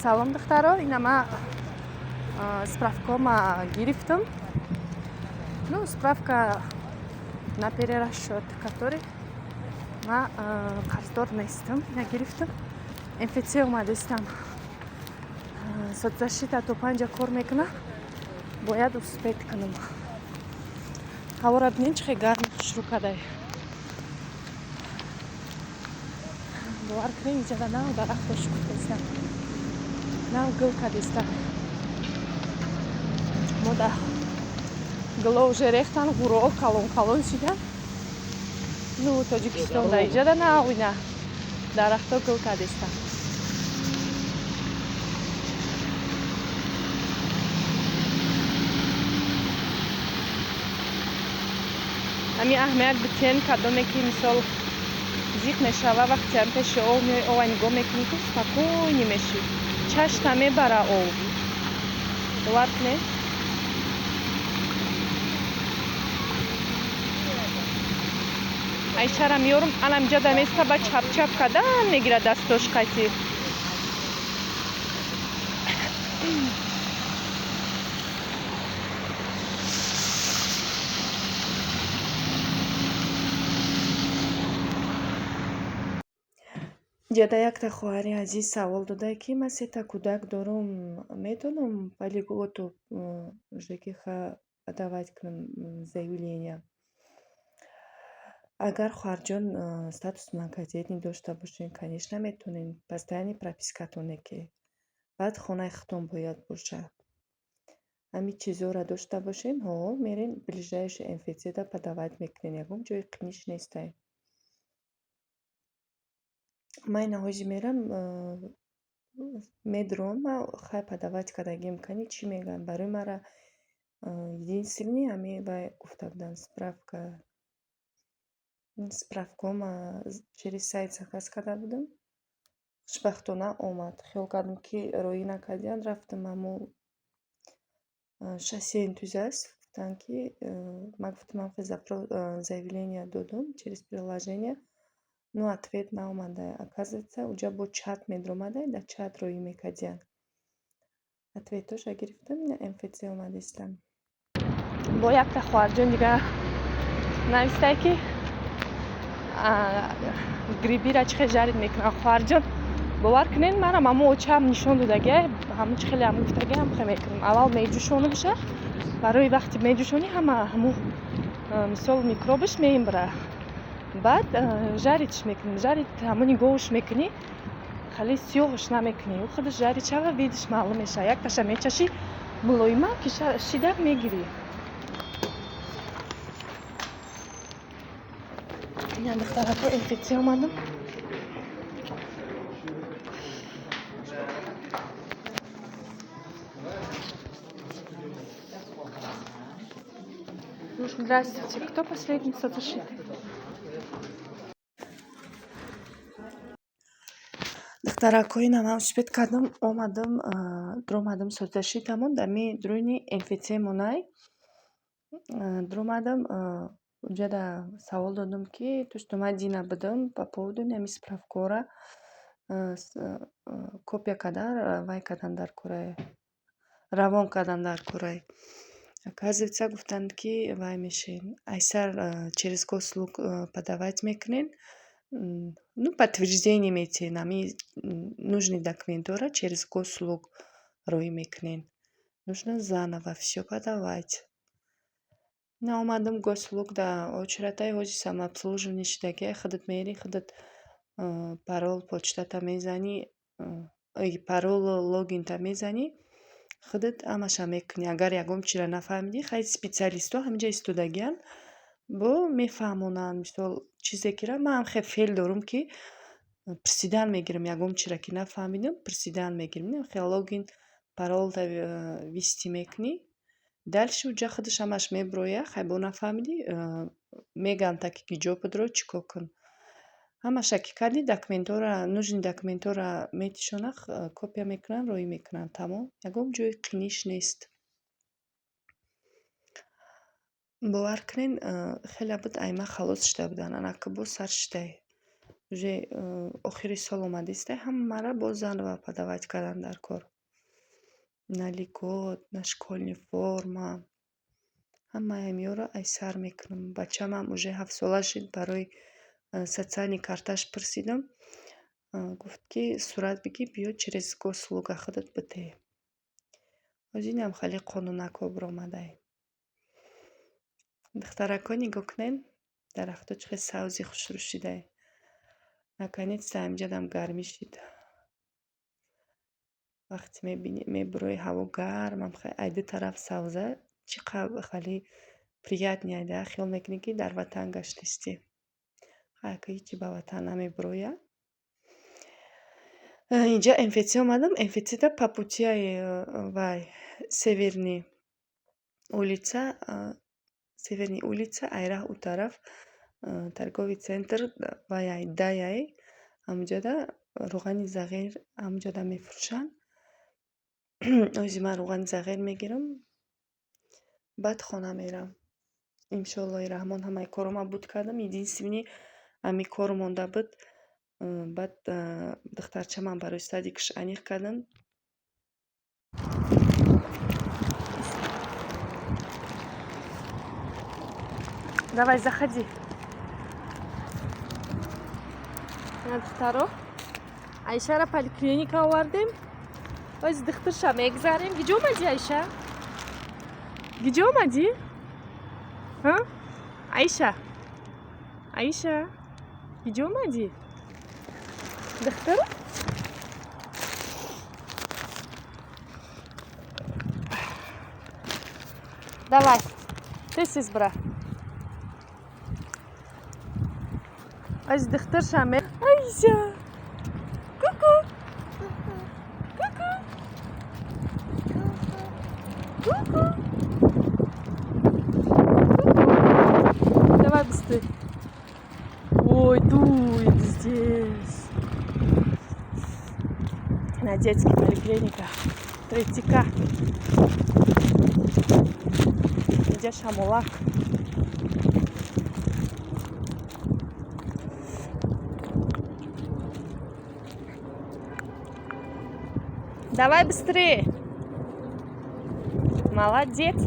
Салом, духтаро. Ина ма справкома гирифтам. Ну, справка на перерасчет, который ма қарздор нестам. Ина гирифтам. МФЦ омадистам. Соцзащита то 5-а кор мекуна. Бояд успеть кунам. Ҳавора бинен, чӣ хел гарми хушрӯ кадай. Бовар кунед, инҷада нав дарахто шукуфтаистанд, нав гул кадиста. Мо да гуло уже рехтан, ғуруҳо калон калон шидан. Ну, Тоҷикистон да иҷада нав ина дарахто гул кадистанд. Ҳамин аҳамият битен, кадоме ки, мисол, зиқ мешава, вақте ам пеши ов меои, ова нигоҳ мекунӣ, ку спокойный мешӣ, чашта мебара ов. Бовар кунед. Айшара меёрам, анам ҷада места, ба чапчап кардан мегирад дастош қати. Ҷада якта хоҳари азиз савол додае, ки ман сета кӯдак дорум, метавонам по льготу ЖКХ подавать кунам заявление? Агар, хоҳарҷон, статус многодетный дошта бошед, конечно, метавонед. Постоянный пропискатоне ки баъд хонаи худтон бояд бошад. Ҳамин чизҳоро дошта бошед, ҳо, мерен ближайший МФЦда подавать мекунед, ягон ҷои қиниш нестай. Ман ина ҳози мерам, медурам, ман хай подавать кардагим, кани чӣ мегӯянд. Барои мара единственный ҳамин вай гуфта буданд, справка. Справкаома через сайт заказ карда будам. Хушбахтона омад. Хиёл кардам, ки роӣ накардиянд, рафтам ҳамо шоссе Энтузиаст, гуфтанд, ки ман гуфтам, ман заявление додум через приложение, но ответ наомада. Оказывается, уҷа бо чат медаромадай, дар чат роӣ мекардиянд. Ответоша гирифтам, ина МФЦ омадистам. Бо якта хоҳарҷон дига навистае, ки грибира чӣ хел жарить мекунам. Хоҳарҷон, бовар кунед, манам ҳамо очаам нишон додагия, ҳамун чӣ хеле ҳамун гуфтагия, ҳам хел мекунам. Аввал меҷӯшонумша, барои вақте меҷӯшонӣ, ҳама ҳамун, мисол, микробаш мемира. Баъд жаритьш мекунӣ. Жарить ҳамун нигоҳуш мекунӣ, хеле сиёҳш намекунӣ, ӯ худаш жарить шава, видиш маълум мешава. Якташа мечашӣ, мулоима ки шида мегирӣ. Ина, духтарако, МФЦ омадам. Здравствуйте, кто последний соцзащиты? Духтарако, ина ман успеть кардам, омадам, дуромадам соцзащитамон, дами дуруни МФЦ монай. Дуромадам, уҷада савол додам, ки то что ман дина будам по поводу ҳамин справкаҳоро копия кардан, вай кардан дар кораи, равон кардан дар кораи. Оказывается, гуфтанд, ки вай мешен, айсар через госуслуг подавать мекунед, ну, подтверждение метиҳед, ҳамин нужный документҳоро через госуслуг роӣ мекунед. Нужно заново всё подавать. Ина омадам госуслуг, да очередтай ҳози самообслуживание шидагия, худат мерӣ, худат парол, почтата мезанӣ, паролу логинта мезанӣ, худат ҳамаша мекунӣ. Агар ягон чизро нафаҳмидӣ, хай, специалистҳо ҳаминҷа истодагиянд, бо мефаҳмонанд. Мисол, чизе кира ман ҳам хел феъл дорум, ки пурсидан мегирам, ягон чиро ки нафаҳмидам, пурсидан мегирам. Хел логин, паролта ввести мекунӣ, дальше уҷа худаш ҳамаш мебирояд. Хай, бо нафаҳмидӣ, мегӯянд та ки ҷо бидро, чӣ кор кун. Ҳамаша ки кардӣ, документҳоро, нужный документҳоро метишонад, копия мекунанд, роӣ мекунанд, тамом. Ягон ҷои қиниш нест. Бовар кунед, хеле буд, ай ман халос шуда буданд, анаки боз сар шудай. Уже охири сол омадиста, ҳамаро боз заново подавать кардан дар кор. На льгот, на школьный форма. Ҳамаи ҳамиёро аз сар мекунам. Бачамам уже 7-сола шид, барои социальный карташ пурсидам. Гуфт, ки сурат бигир, биё, через госуслуга худат бидеҳ. Ҳозир инам хеле қонунакҳо биромадай. Духтаракҳо, нигоҳ кунед, дарахтҳо чӣ хел савзи хушрӯ шидай. Наконец-то ҳаминҷадам гармӣ шид. Вақте мебинӣ, мебурои, ҳаво гармам, ай ду тараф савза, чӣ қадр хеле приятный да, хиёл мекунӣ, ки дар ватан гаштистӣ. Хайр, ҳечи ба ватан намебуроя. Инҷа МФЦ омадам, МФЦда по путиаи вай Северный улица, ай раҳ у тараф торговый центр вай даяй, ҳамунҷода рӯғани зағир ҳамунҷода мефурӯшанд. Ози ман рӯғани зағир мегирам, баъд хона мерам. Иншоаллоҳи раҳмон, ҳамаи корома буд кардам. Единственный ҳамин кор монда буд. Баъд духтарчамам барои садикаш аниқ кардам. Давай, заходи. Духтаро, Айшара поликлиника овардем. Оз духтурша мегзарем. Гиҷо омадӣ, Айша? Гиҷо омадӣ? Айша, Айша, гиҷо омадӣ? Духтур. Давай, тез, тез бира. Оз духтурша. Айша, ку-ку, ку-ку, ку-ку. Давай быстрее. Ой, дует здесь. На детский поликлиника. Третий К. Где шамолак? Давай быстрее. Молодец.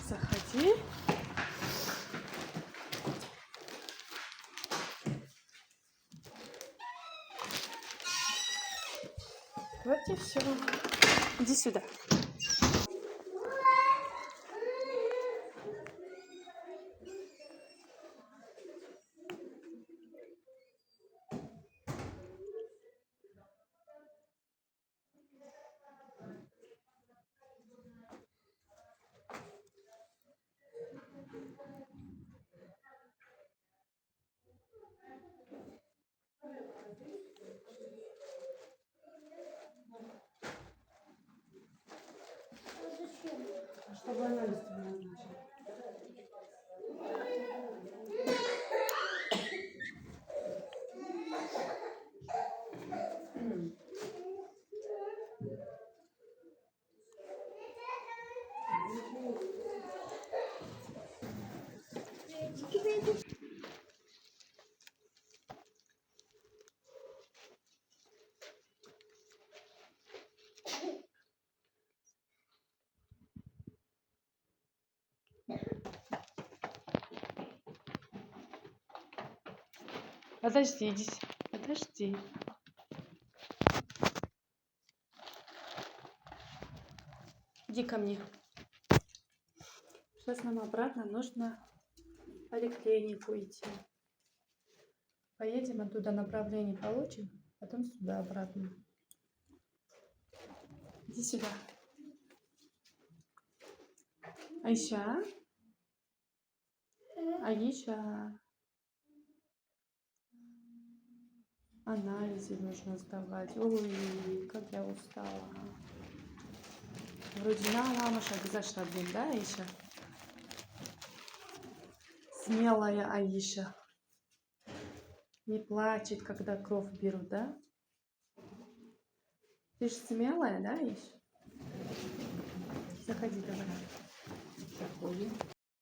Заходи. Вот и все. Иди сюда. Чтобы анализ тебе назначили. Подожди, иди. Подожди. Иди ко мне. Сейчас нам обратно нужно в поликлинику идти. Поедем оттуда, направление получим, потом сюда обратно. Иди сюда. Айша? Аиша? Анализы нужно сдавать. Ой, как я устала. Вроде на мамаша гузашта будем, да, Аиша? Смелая Аиша. Не плачет, когда кровь берут, да? Ты же смелая, да, Иш? Заходи давай.